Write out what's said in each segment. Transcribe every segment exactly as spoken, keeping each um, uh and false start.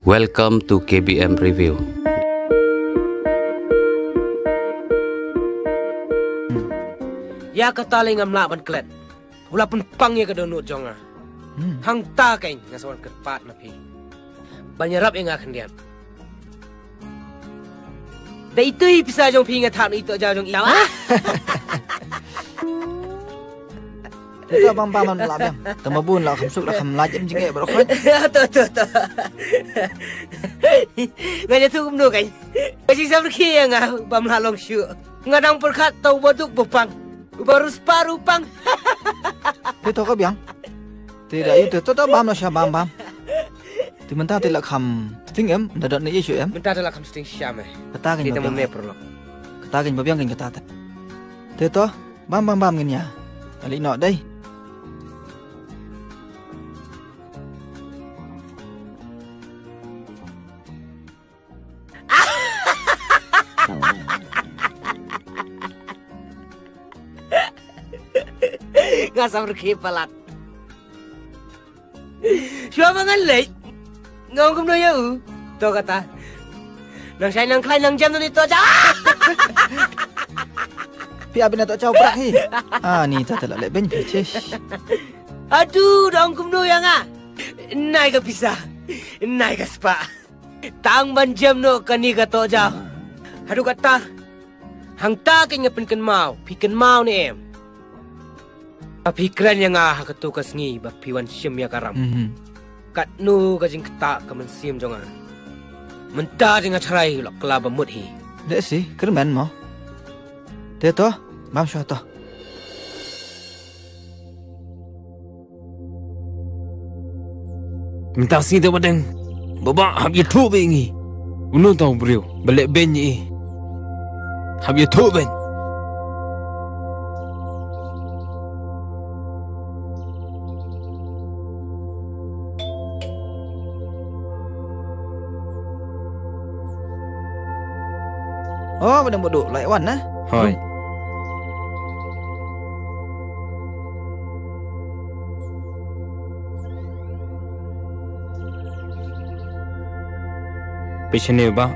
Welcome to K B M Review. Ïa kata lei ngam lah ban klet. U la pynpang ïa ka dohnud jong nga. Hmm. Hangta kein nga sa wan kyrpad na phi ban ïarap ïa nga khyndiat. Da itei i pisa jong phi nga thad na i tohjaw jong i. Te to bam bam la bam. Te ma bun la kham suk la kham lait em jingeh baroh khoit. To to to. Nga ïathuh kumno kein. Ka jingsam rkhie ïa nga bam la long shuh. Nga dang pyrkhat to ba duk ba pang. Uba rus paru pang. Te to ka biang. Te da ïu te to to bam no sha bam bam. Te mynta te la kham sting em, da dot ne ïa shu em. Mynta te la kham sting sha me. Kata kein ba biang. Kata kein ba biang kein kata te. Te to bam bam bam ngin ïa. Ali no dei. Nga sam rkhie palat. Shuwa ba ngan leit nga ong kumno ïa u. To kata. Nang shai nang khlaiñ nang jem nang ito ja. Phi abin ato chau brak hi. Ah ni ta tala le ben phi chish. Adu dong kumno ïa nga. Nai ka pisa. Nai ka spah. Tang ban jem noh kane ka tohjaw. Haduh katta hangta kein nga pynkynmaw, phi kynmaw ne em? Ba phi kren ïa nga ha kato ka sngi ba phi wan shim ïa ka ram. Mhm. Katno ka jingktah ka mynsiem jong nga. Mynta jong nga tharai u la kylla ba mut hi. Dei shi kyrmen mo. Te to bam shuwa to. Mynta sngi te Bah Deng, Bah Bah hap ïathuh beit ïa ngi. Uno uta u briew ba leh beiñ ïa i. Hap ïathuh beit. Oh, Bah Deng Bah Duh, la wan na? Hoi. Phi shane Bah.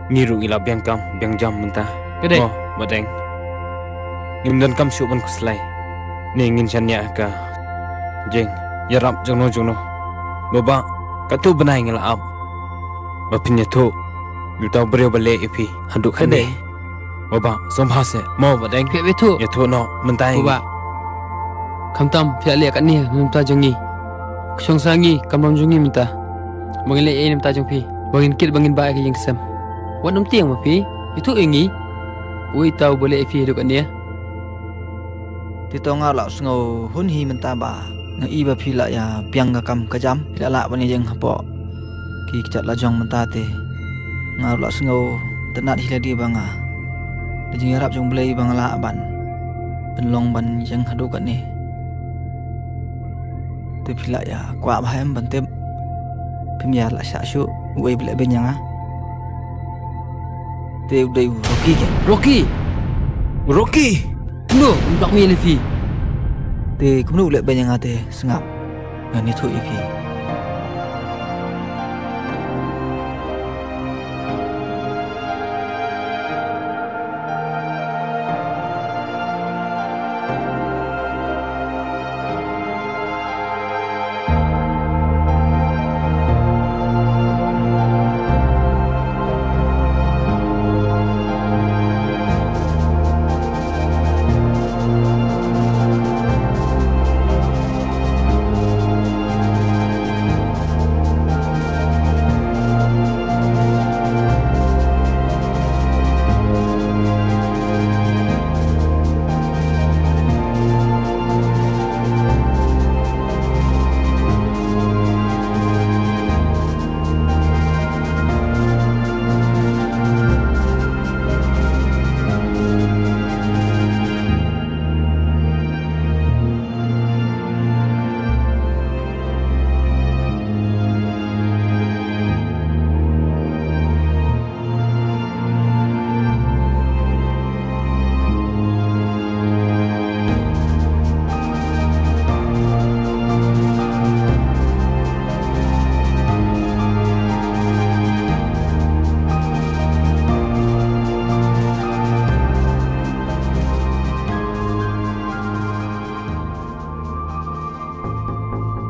Ngi ruh ngi la biang kam biang jam mynta. Ka dei. Oh, Bah Deng. Ngim donkam shuh ban khuslai. Ne ngin shaniah ka jingïarap jongno jongno. Bah Bah, katto bnai ngi la ap ba phin ïathuh ïa uta u briew ba leh ïa phi haduh kane. Ka dei. Bah Bah, sngewbha seh mo Bah Deng. Phi ïathuh. Ïathuh noh mynta ïa ngi. Bah Bah. Khamtam phi la leh katne na bynta jong ngi. Ka shong sha ngi ka mram jong ngi mynta. Ba ngin leh ei na bynta jong phi, ba ngin kit ba ngin bah ïa ka ïing ka sem. Wat nym tieng ma phi. Ïathuh ïa ngi. Uei uta uba leh ïa phi haduh katne? Te to nga la sngew hun hi mynta ba nga i ba phi la ïa biang ka kam ka jam, phi la lah ban ïeng hapoh ki kjat lajong mynta te. Nga ruh la sngew tynnat hi lade ba nga da jingïarap jong U Blei ba nga lah ban pynlong ban ïeng haduh katne. Te phi la ïa kwah bha em ban tip? Phim ïa la shah shuh uei ba leh beiñ ïa nga. Te u dei u Rocky kein. Rocky! Rocky! Kumno un blackmail ïa phi? Te kumno u leh beiñ ïa nga te sngap. Ngan ïathuh ïa phi.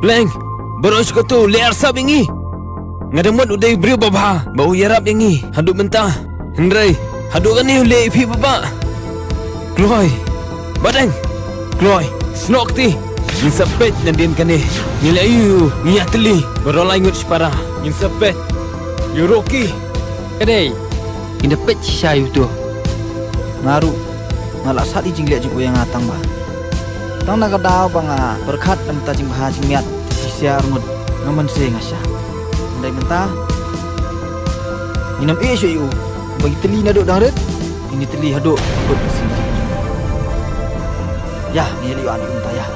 Bleng, baroh shi kato u leh arsap ïa ngi. Nga da mut u dei u briew babha ba u ïarap ïa ngi haduh mynta. Hynrei haduh kane u leh ïa phi babha. Kloi. Badeng. Kloi. Snoh kti. Ngin sa peit nadien kane. Ngi leh ïa u, ngi ïatylli baroh lai ngut shipara. Ngin sa peit. Ïa u Rocky. Ka dei. Ngin da peit shisha ïa uto. Nga ruh nga la sat ïa i jingleh jong u ïa nga tang ba, tang na ka daw ba nga pyrkhat na ka bynta jingbha jingmiat, shisha arngut nga mynsiem nga sha. Hynrei mynta ngin ym ïeh shuh ïa u. Ba ngi tylli naduh dang rit, ngin ïa tylli haduh kut ka sngi. Ïa, ngi ïa leit ïa u mynta ïa.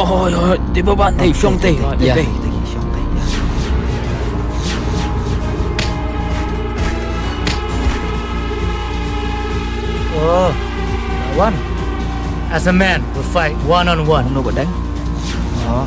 Oi, oi, te ba ban te shong te. Ïa. Te shong te. Oh, that one. As a man, we fight one on one. No, but then. Oh.